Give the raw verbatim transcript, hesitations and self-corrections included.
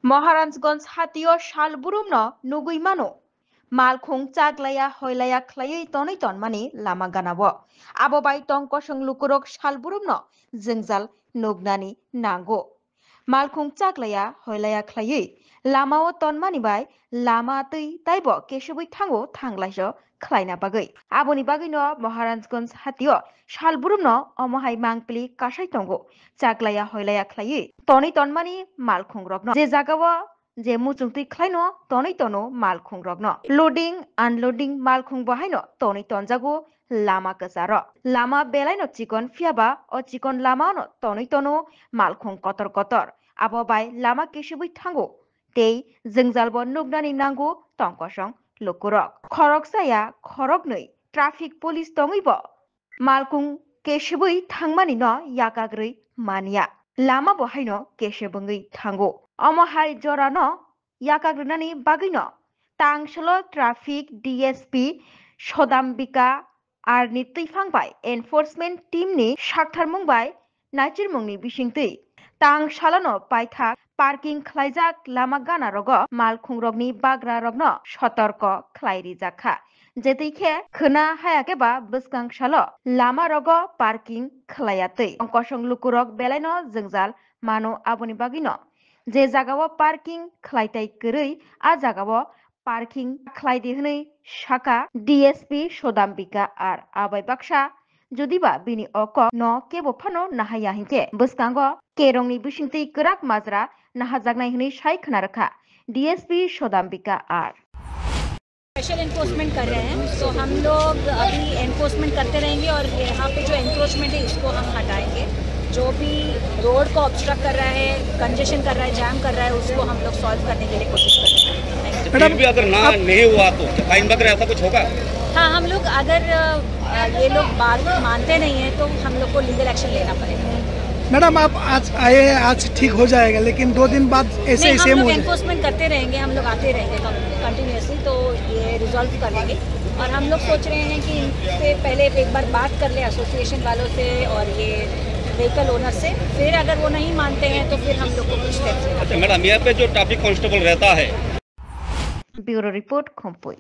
Maharajganj hatio sal burumno nugwi mano. Malkhung chaglaya hoilaya khlaiwi tonwi tonmani lama ganao. Abo bai tongkosong lukurok sal burumno jwngjal nugnani nango. Malkhung chaglaya hoilaya khlaiwi lamao tonmani bai lama twi taibo kesubwi thango thanglaiso khlaina bagwi. Aboni bagwino Maharajganj hatio sal burumno omo hai mangpili kasai tongo. Chaglaya hoilaya khlaiwi tonwi tonmani malkhungrokno. Je jagao je muchungtwi khlaino tonwi tono malkhungrokno. Loading, unloading malkhung bo haino tonwi tonjago lama kwcharo. Lama belaino chikon phiyaba o chikon lamaono tonwi tono malkhung kotor kotor. Abo bai lama kesubwi thango tei jwngjalbo nuknani nango tongkosong lukurok. Khoroksa ya khoroknwi traffic police tongwibo malkhung kesubwi thangmani no yakagrwi manya. Lama bo haino kesebwngwi thango. Omo hai jorano yakagrinani bagwino tangsalo traffic D S P Sodambika R ni twiphang bai enforcement team ni saktharmung bai naichirmungni bisingtwi tangsalano paithak parking khlaijak lama gana rogo malkhungrokni bagra rokno sotorko khlai rijak kha. Jetwi khe khwna hayakhe ba bwskang salo lama rogo parking khlaiya twi. Kosong lukurok belaino jwngjal mano, aboni bagwino je jagao parking khlaitai kwrwi a jagao parking khlai di hwnwi saka D S P Sodambika R. Abai baksa jodiba bini o kok no kebo phano nahaya hinkhe bwskango kerongni bisingtwi kwrak majra nahajaknai hwnwi sai khna rwkha D S P Sodambika R. Special enforcement कर रहे हैं, तो हम लोग अभी एनफोर्समेंट करते रहेंगे और यहाँ पे जो एंक्रोचमेंट है, इसको हम हटाएंगे। जो भी रोड को ऑब्स्ट्रक्ट कर रहा है, कंजेशन कर रहा है, जैम कर रहा है, उसको हम लोग सॉल्व करने के लिए कोशिश कर रहे हैं। Thank you. फिर भी अगर ना नहीं हुआ तो फाइन वगैरह ऐसा कुछ होगा? हाँ, हम लोग अगर अ, ये लोग बात मानते नहीं है, तो हम लोग को लीगल एक्शन लेना पड़ेगा। मैडम, आप आज आए, आज ठीक हो जाएगा, लेकिन दो दिन बाद ऐसे नहीं, ही हम सेम लोग हो जाए। एनफोर्समेंट करते रहेंगे, हम लोग आते रहेंगे कंटिन्यूअसली, तो ये रिजॉल्व कर लेंगे। और हम लोग सोच रहे हैं कि इनसे पहले एक बार बात कर ले एसोसिएशन वालों से और ये व्हीकल ओनर से, फिर अगर वो नहीं मानते हैं तो फिर हम लोग को कुछ स्टेप्स लेना अच्छा मैडम, यहाँ पे जो ट्रैफिक कांस्टेबल रहता है, Bureau report, Khumpui.